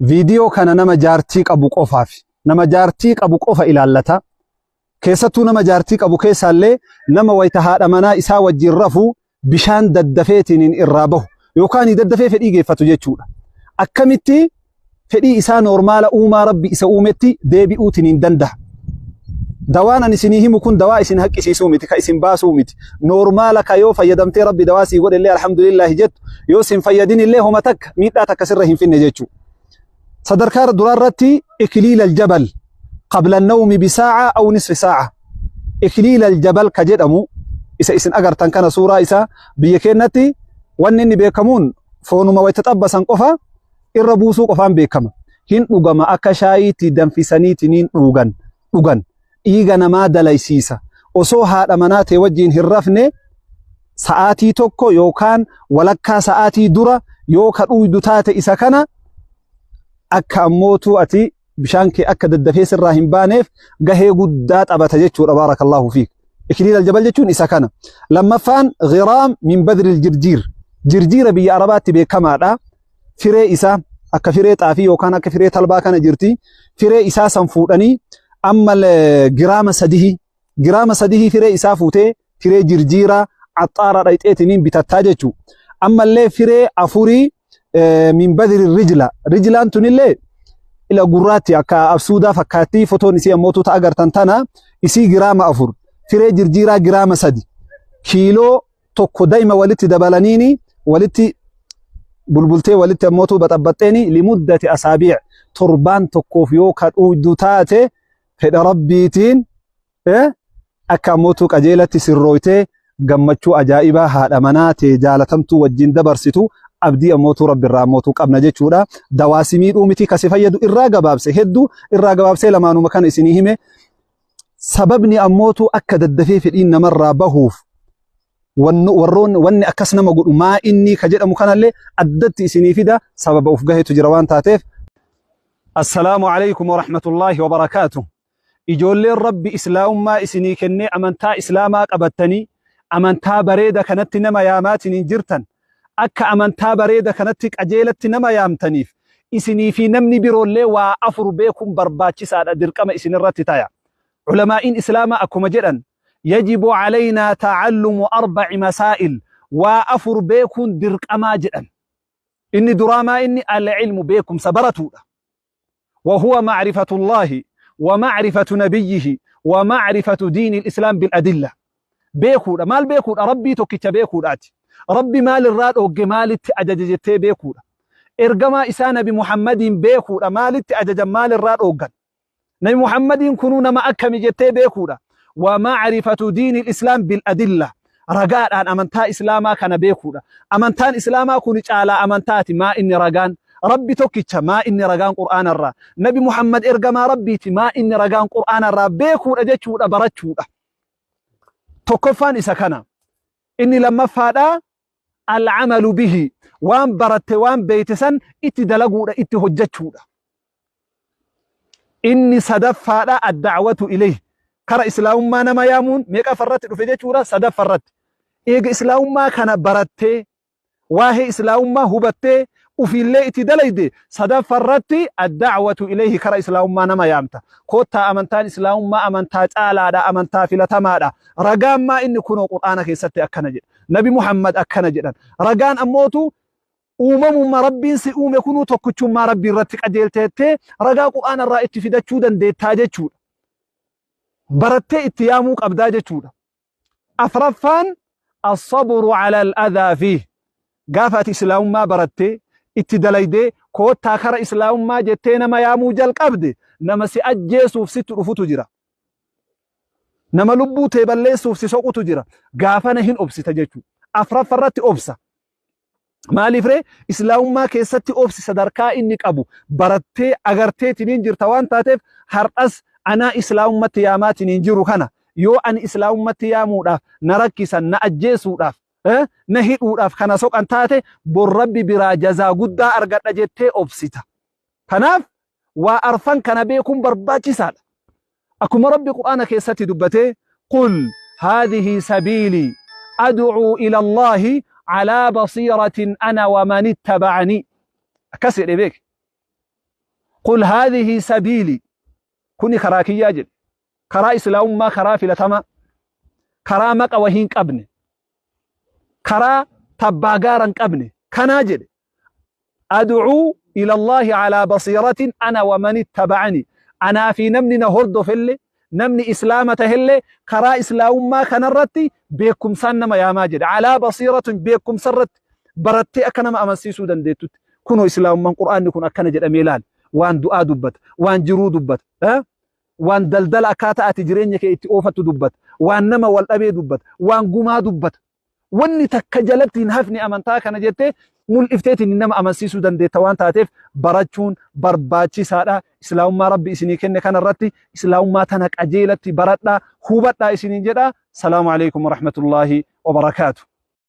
Viidiyoo kana nama jaartii qabu qofaaf, nama jaartii qabu qofa ilaallata. Keessattuu nama jaartii qabu keessaallee nama wayita haadha manaa isaa wajjin rafu bishaan daddafeetiin irraa bahu yookaan daddafee fedhii geeffatu jechuudha. Akkamitti fedhii isaa noormaala uumaa Rabbi isa uumetti deebi'uutiin hin danda'a. Dawaan ani isinii himu kun dawaa isin haqqisiisuu miti, ka isin baasuu miti. Noormaala ka yoo fayyadamtee Rabbi dawaa sii godhe illee alhamdulillaahi jettu, yoo sin fayyadin illee homa takka miidhaa takka sirra hin finne jechuudha. Sadarkaa duraa irratti ikiliila aljabal qabla nawmi bisaa'a aw nisfi saa'a. Ikiliila aljabal ka jedhamu isa isin agartan kana suuraa isaa biyya keenyatti wanni inni beekamuun foonuma wayita xabbasan qofa irra buusuu qofaan beekama. Hin dhugama, akka shaayiitti danfisaniitiin dhugan. Dhiiga namaa dalaysiisa. Osoo haadha manaa ta'e wajjin hin rafne sa'aatii tokko yookaan walakkaa sa'aatii dura yoo ka dhuydu taate, isa kana akka ammootuu ati bishaan kee akka daddafee sirraa hin baaneef gahee guddaa taphata jechuudha. Baarakallahu fiik. Ikiliil aljabal jechuun isa kana. Lammaffaan giraam min badril jirjiir. Jirjiira biyya Arabaatti beekamaadha. Firee isaa akka firee xaafii yookaan akka firee talbaa kana jirti. Firee isaa san fuudhanii amma giraama 3 firee isaa fuutee, firee jirjiiraa axxaaraa dhayxeetiniin bitattaa jechuu. Ammallee firee afurii min badri rijla. Rijlaan tunillee ila gurraatti akka absuudaa fakkaatti, fotoon isii ammoo tuuta agartan tana, isii giraama 4, firee jirjiiraa giraama 3, kiiloo 1 daa'ima walitti dabalaniini walitti bulbultee walitti ammootu baxabbaxxeeni limuddati asaabiic, torbaan tokkoof yoo ka dhuuydu taate, fedha Rabbiitiin akka ammootu qajeelatti sirrooytee gammachuu ajaa'ibaa haadha manaa tee jaalatamtuu wajjin dabarsitu abdii ammootu Rabbi irraa ammootu qabna jechuudha. Dawaa si miidhuu miti, kasi fayyadu irraa gabaabse, hedduu irraa gabaabsee lamaanuma kana isinii hime. Sababni ammootu akka daddafee fedhiin namarraa bahuuf warroon wanni akkas nama godhu maa inni ka jedhamu kanallee addatti isinii fida, sababa uf gaheetu jira waan taateef. Assalaamu alaykum wa rahmatullaahi wa barakaatuh. Ijoolleen Rabbi islaamummaa isinii kennee amantaa islaamaa qabattanii amantaa bareeda kanatti nama yaamaatiin jirtan, akka amantaa bareeda kanatti qajeelatti nama yaamtaniif isinii fi namni biroollee waa afur beekuun barbaachisaadha, dirqama isinirratti taya. Ulamaa'iin islaamaa akkuma jedhan, yajibu alaynaa ta'allumu arba'i masaa'il, waa afur beekuun dirqamaa jedhan. Inni duraa maa inni? Al-ilmu, beekumsa baratuudha. وهو معرفة الله ومعرفة نبيه ومعرفة دين الإسلام بالأدلة. Beekuudha. Maal beekuudha? Rabbii tokkicha beekuudhaati. Rabbi maal irraa dhoogge, maalitti ajaja jettee beekuudha. Ergamaa isaa Nabi Muhammadiin beekuudha. Maalitti ajajan, maal irraa dhooggan, Nabi Muhammadiin kunuu nama akkami jettee beekuudha. ومعرفة دين الإسلام بالأدلة, ragaadhaan amantaa islaamaa kana beekuudha. Amantaan islaamaa kun caalaa amantaati, maa inni ragaan? Rabbi tokkicha, maa inni ragaan Qur'aanarraa? Nabi Muhammad ergamaa Rabbiiti, maa inni ragaan Qur'aanarraa? Beekuudha jechuudha, barachuudha. Tokkoffaan isa kana. Inni lammaffaadha العمل به, waan baratte, waan beeyte san itti dalaguudha, itti hojjechuudha. Inni sadaffaadha الدعوة إليه, kara islaamummaa nama yaamuun. Meeqa farratti dhufe jechuudha? Sadaffarratti. Eega islaamummaa kana barattee, waa'ee islaamummaa hubattee, ufiillee itti dalayde, sadaffarratti الدعوة إليه, kara islaamummaa nama yaamta. Koottaa, amantaan islaamummaa amantaa caalaadha, amantaa filatamaadha. Ragaan maa inni? Kunoo Qur'aana keessatti akkana jedha, Nabi Muhammad akkana jedhan. Ragaan ammootu uumamummaa Rabbiin si uume kunuu tokkichummaa Rabbii irratti qajeelteettee ragaa Qur'aana irraa itti fidachuu dandeettaa jechuudha. Barattee itti yaamuu qabdaa jechuudha. Afraffaan الصبر على الأذى فيه. Gaafa ati islaamummaa barattee itti dalaydee, koottaa kara islaamummaa jettee nama yaamuu jalqabde, nama si ajjeesuuf sitti dhufutu jira. Nama lubbuu tee balleessuuf si soqutu jira. Gaafana hin obsita jechuudha. Afraffa irratti obsa. Maaliif ree? Islaamummaa keessatti obsi sadarkaa inni qabu barattee agarteetiniin jirta waan taateef, har'as anaa islaamummatti yaamaatiniin jiru kana yoo ani islaamummatti yaamuudhaaf na rakkisan, na ajjeesuudhaaf, na hidhuudhaaf kana soqan taate, bor Rabbi biraa jazaa guddaa argadha jettee obsita. Kanaaf waa arfan kana beekuun barbaachisaadha. Akkuma Rabbi Qur'aana keessatti dubbatee, قل هذه سبيلي أدعو إلى الله على بصيرة أنا ومن اتبعني. Akkas jedhe beek. Qul haadhihi sabiili, kuni karaa kiyyaa jedhe. Karaa islaamummaa, karaa filatamaa, karaa maqa wahii hin qabne, karaa tabbaa gaara hin qabne kanaa jedhe. Ad'uu ila Allaahi alaa basiiratin ana wa man ittaba'ani, anaa fi namni na hordofelle, namni islaama tahellee karaa islaamummaa kanarratti beekumsaan nama yaamaa jedhe. Alaa basiiratin, beekumsa irratti barattee akka nama amansiisuu dandeettutti. Kunoo islaamummaan qur'aanni kun akkana jedhamee ilaali. Waan du'aa dubbata, waan jiruu dubbata, waan daldala akkaataa ati jireenya kee itti oofattu dubbata, waan nama wal dhabee dubbata, waan gumaa dubbata. Wanni takka jalatti hin hafne amantaa kana jettee mul'ifteetiin nama amansiisuu dandeetta waan taateef barachuun barbaachisaadha. Islaamummaa Rabbi isinii kenne kanarratti islaamummaa tana qajeelatti baradhaa, hubadhaa isiniin jedha. Salaamu alaikum warahmatullaahi wabarakaatu.